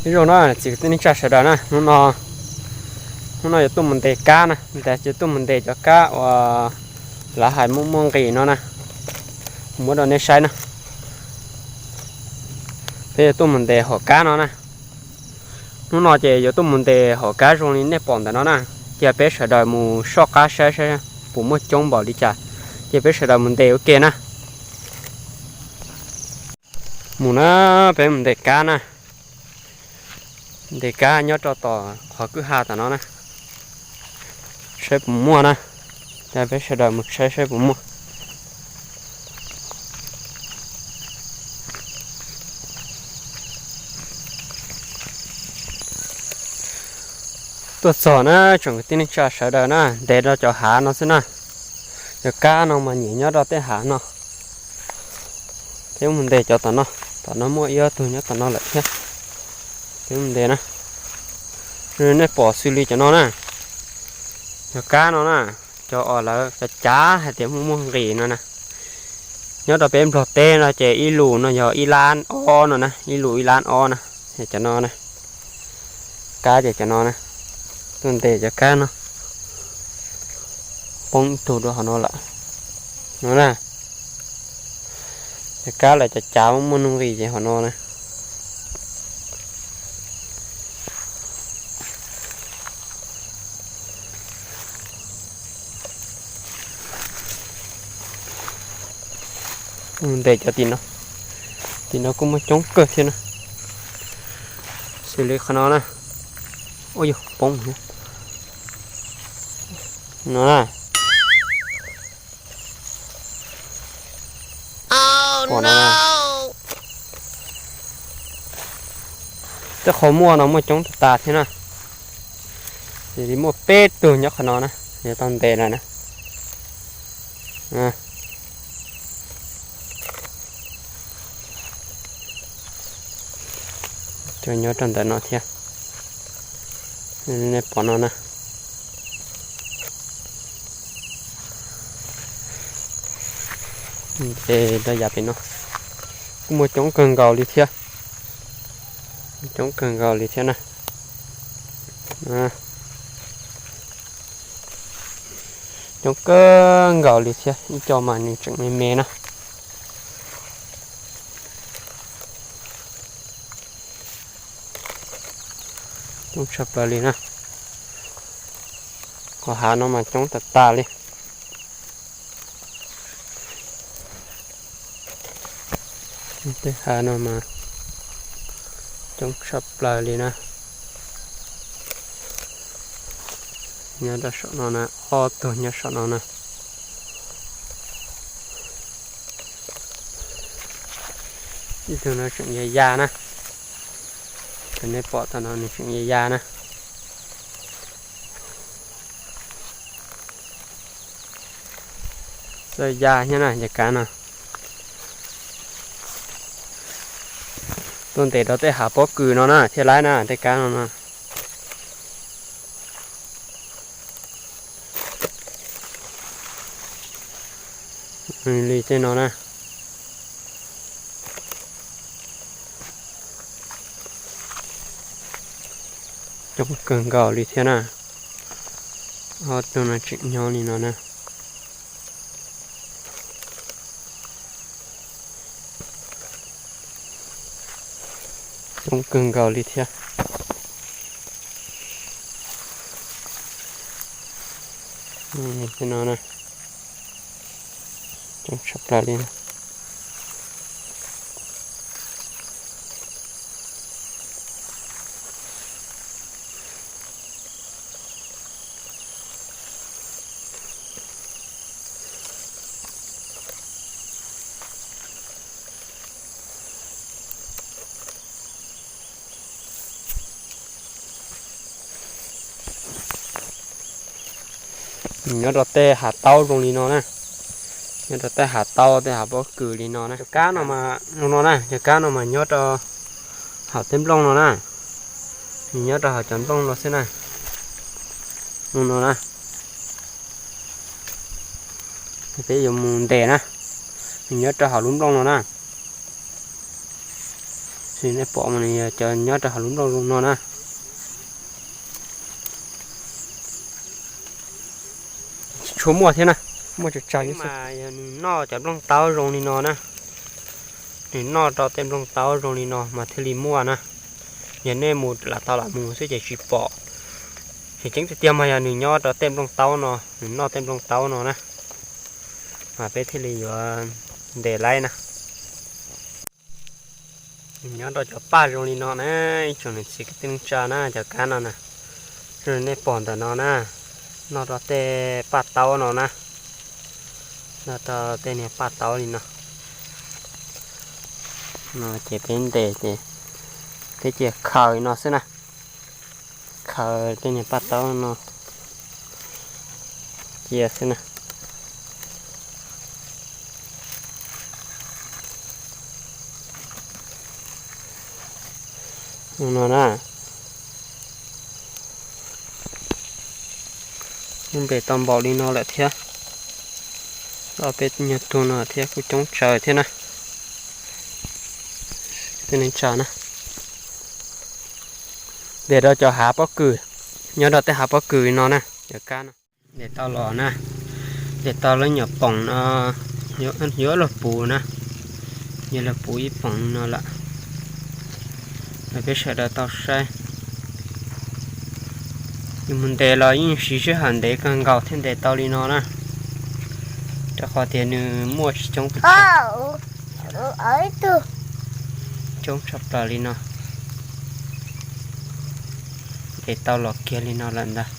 Nyob zoo na txiv kwv tij neej tsa sawv daws na, hnub no, hnub no yuav tuaj mus ntes kab na, ntes, yuav tuaj mus ntes cov kab uas lawv hais muaj muaj nqis no na, muab rau nej saib na. Peb yuav tuaj mus ntes hom kab no na. Hnub no ces yuav tuaj mus ntes hom kab zoo li nej pom ntawm no na, cia peb sawv daws mus soj qab saib saib puas muaj coob npaum li cas, cia peb sawv daws mus ntes ua ke na. Mus na, peb mus ntes kab na. Ntes kab nyob rau tom qhov kwj ha tom no na, saib puas muaj na. Cia peb sawv daws mus saib saib puas muaj. Tuaj txog na, tsoom kwv tij neej tsa sawv daws na, ntes rau cov hav no xwb na. Cov kab no mas nyiam nyob rau tej hav no. Peb mus ntes cov tom no, tom no muaj ib ob tug nyob tom no lawm thiab. Peb mus ntes na. Nej pom xws li cov no na, cov kab no na, cov uas lawv cav cav hais tias muaj muaj nqis no na. Nyob rau peb Nplog teb no ces ib lus no yog ib lab ob no na, ib lus ib lab ob na. Cov no na, kab ces cov no na, tuaj ntes cov kab no, poob ib tug rau hauv no lawm. No na, cov kab lawv cav cav muaj muaj nqis ces hauv no na. Mus ntes cov tim no, tim no kuj muaj coob kawg thiab na. Xws li qhov no na, ua yog poob no na. Pom no, tej qhov muaj no muaj coob tas tas thiab na. Ces li muaj peb tug nyob qhov no na, yuav tau ntes lawm na. Cov nyob rau ntawm no thiab, nej pom no na. Ntes rau yav pem no kuj muaj coob kawg nkaus li thiab, coob kawg nkaus li thiab na. Coob kawg nkaus li thiab, ib co mas nws tseem me me na. Coob tshaj plaws li na. Qhov hav no mas coob tas tas li. Tej hav no mas coob tshaj plaws li na. Nyob rau saum no na, ob tug nyob saum no na. Ib tug no tseem ya ya na. Cov nej pom tau no nws tseem ya ya na. Txawj ya thiab na cov kab no. Tuaj ntes rau tej hav pob kws no na thiaj laib na tej kab no na. Li tej no na. Coob kawg nkaus li thiab na. Ob tug no tseem nyob li no na. Coob kawg nkaus li thiab. No, coob tshaj plaws li. Nyob rau tej hav taub zoo li no na. Nyob rau tej hav taub tej hav pob kws li no na. Cov kab no mas zoo no na, cov kab no mas nyob rau hauv tej nplooj no na. Nws nyob rau hauv cov nplooj no xwb na. Zoo no na. Peb yuav mus ntes na. Nws nyob rau hauv lub nplooj no na. Sim nej pom mas nws yog cov nyob rau hauv lub nplooj zoo no na. Tsis tshua muaj thiab na, muaj tsawg tsawg mas yog nws noj cov nplooj taub zoo li no na. Nws noj rau tej nplooj taub zoo li no mas thiaj li muaj na. Yog nej mus lam tau lam mus xwb ces tsis pom. Ces tseeb tiag tiag mas yog nws nyob rau tej nplooj taub no, nws noj tej nplooj taub no na, mas peb thiaj li yuav ntes laib na. Nws nyob rau cov paj zoo li no na, ib tsoom niam txiv kwv tij neej tsa na, cov kab no na, zoo li nej pom ntawm no na, noj rau tej paj taub no na, noj rau tej niag paj taub li no. No ces peb ntes ces peb cia khaws no xwb na, khaws tej niag paj taub no cia xwb na. No na, ntes tau npaum li no lawm thiab, ob peb nyuag tug no thiab kuj coob tsawg thiab na. Tej neej tsa na, ntes rau cov hav pob kws, nyob rau tej hav pob kws no na, cov kab no. Ntes tau los na, ntes tau lub nyuam poom no, yuav luag puv na, yuav luag puv ib poom no lawm. Los peb sawv daws tau saib. Yus mus ntes los yeej siv sij hawm ntev kawg nkaus thiaj ntes tau li no na, rau qhov tias nws muaj tsis coob pes tsawg. Coob tshaj plaws li no. Ntes tau los kiag li no lawm ntag.